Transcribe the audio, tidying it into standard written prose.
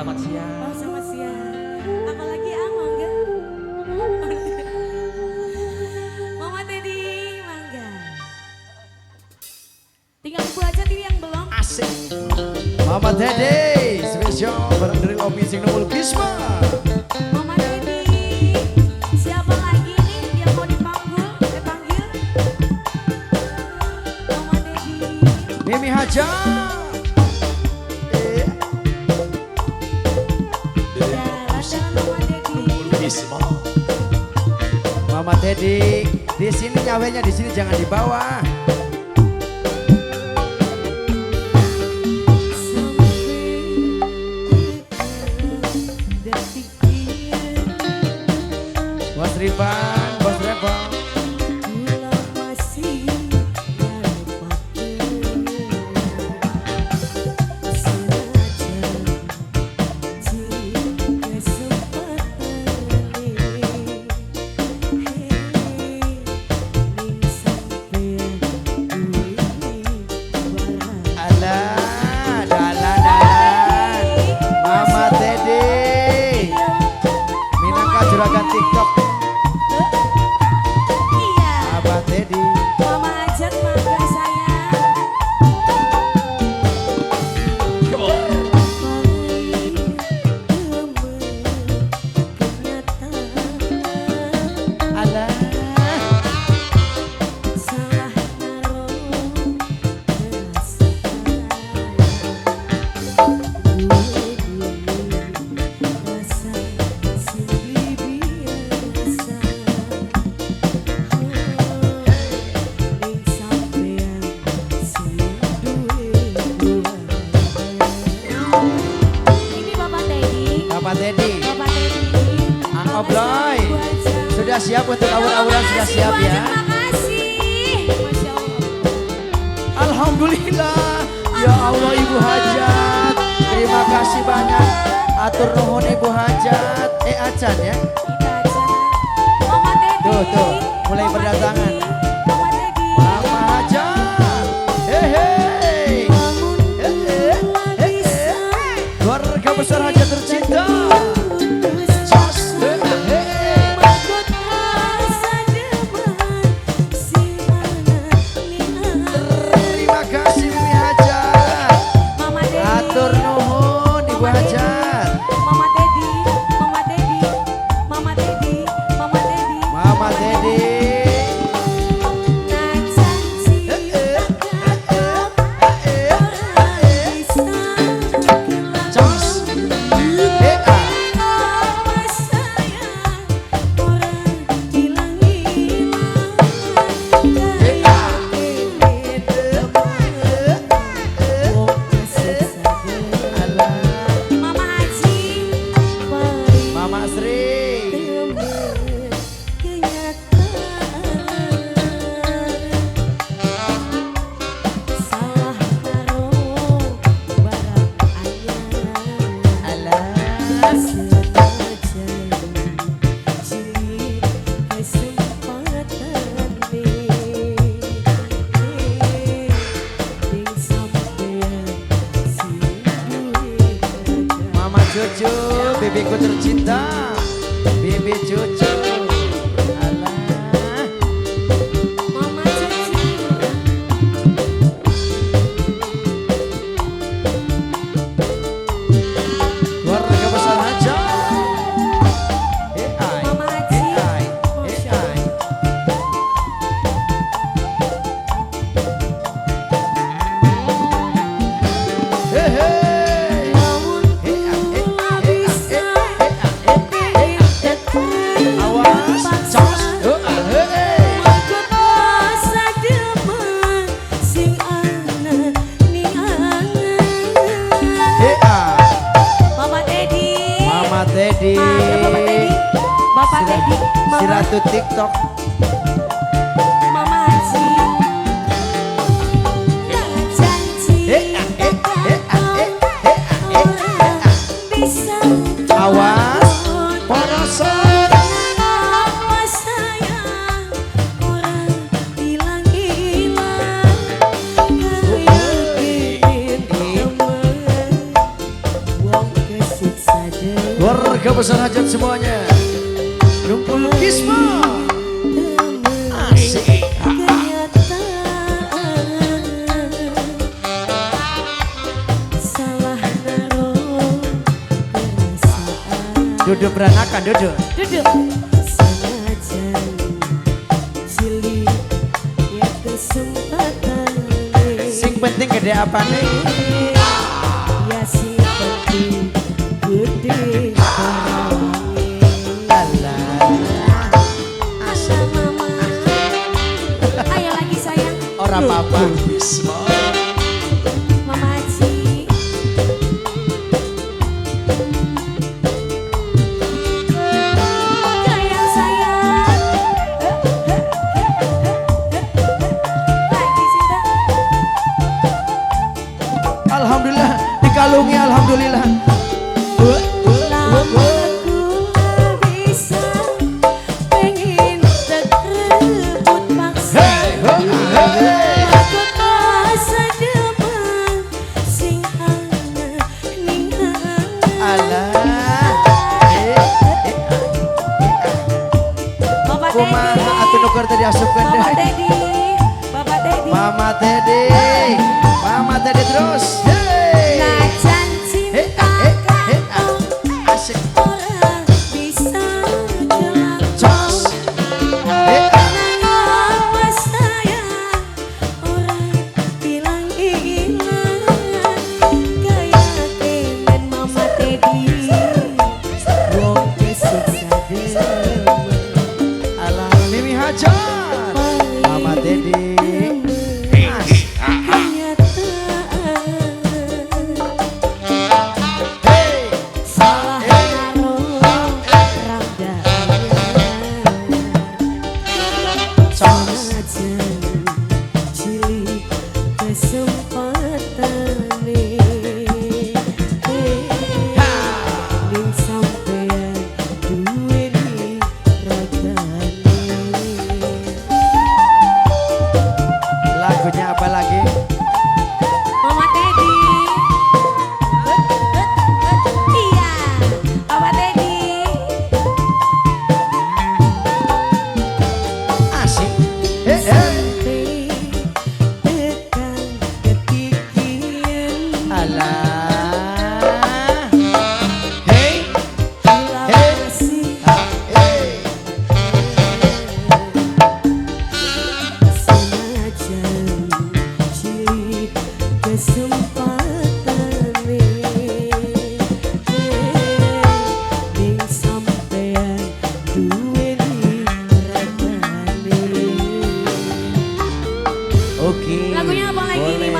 Selamat siang. Oh, selamat siang. Apalagi ah, mangga. Mama Teddy, mangga. Tinggal ibu aja TV yang belum. Asik. Mama Teddy, spesial bareng dari Love Music Nomor Bisma. Mama Teddy, siapa lagi nih yang mau dipanggil? Panggil. Mama Teddy. Mimi Hajar. Mama Teddy, di sini nyawenya, di sini jangan di bawah. Bos Rivan, Bos Rebel. Alah, dalan, dalan. Mama Teddy, minangka juragan TikTok. Iya. Abah Teddy. Mama Hajat, mangga sayang. Alah. Ini Bapak Teddy. Bapak Teddy. Bapak Teddy. Ang Obloy. Sudah siap untuk awur-awuran, sudah siap ya. Terima kasih. Masya Allah. Alhamdulillah. Ya Allah Ibu Hajat. Terima kasih banyak. Atur nuhun Ibu Hajat. Acan ya. Mama Teddy. Tuh, tuh, mulai Mama berdatangan. Teddy. Mama Teddy. Mama Hajat. Hehe. Keluarga besar Hajat tercinta. Jos. Hehe. Terima kasih Mimi Hajat. Mama Teddy. Atur nuhun Ibu Hajat. Mama Teddy, Mama Teddy, Mama Teddy, Mama Teddy. Mama Teddy. Jos. Eh, ah. Eh, ah. Alah. Mama Haji. Mama Sri. Alah. Mama Cucu, bibiku tercinta. Bibi Cucu. Alah. Mama Cucu. Keluarga besar Hajat. Eh, ai. Mama Haji. Eh, ai. Eh, ai. Hehe. Awas, jos. Oh, ah, hehe. Eh, ah. Mama Teddy. Mama Teddy. Ada Bapak Teddy. Bapak Teddy. Si Mama, Ratu TikTok. Mama Haji. Eh, ah, eh, eh, ah, eh, eh, ah, eh, eh, ah. Awas, porosot. Keluarga besar hajat semuanya. Lumpur Kisma. Asik. Salah naruh perasaan. Duduk beranakan, duduk. Duduk. Senajan cilik ya kesempatan. Sing penting gede apa nih? Ya sing penting gede barange. Alah. Asal mama. Ayo lagi sayang. Ora apa-apa. Bisma. Mama Haji. Goyang sayang. Lagi cinta. Alhamdulillah dikalungi, alhamdulillah. Lama kula bisa pengen terrebut paksa. Hey, hey. Aku rasa demen sing ana ning angan. Alah. Bapak Kumaha Teddy. atuh nu keur tadi asupkeun Bapak deui. Teddy. Bapak Teddy. Mama Teddy. Mama Teddy terus. Hey. Najan Hey, cinta hey, hey, kau asik. ora bisa kelakon. Jos. Hey, ah. Nangapa sayang ora ilang-ilang kaya kemen Mama Teddy wong kesiksa demen. Alah, Mimi Hajar. Mama Teddy. Asik. Kenyataan Hey. salah naruh rangdanya. Jos. Senajan cilik kesempatane ning sampean duweni ragane. Lagunya apa lagi? Mama Teddy. Iya, Mama Teddy. Asik. Hey, hey. Sampai tekan ketikian. Alah. Hey. Bila Hey. masih Ah, hey. senajan cilik kesempatan.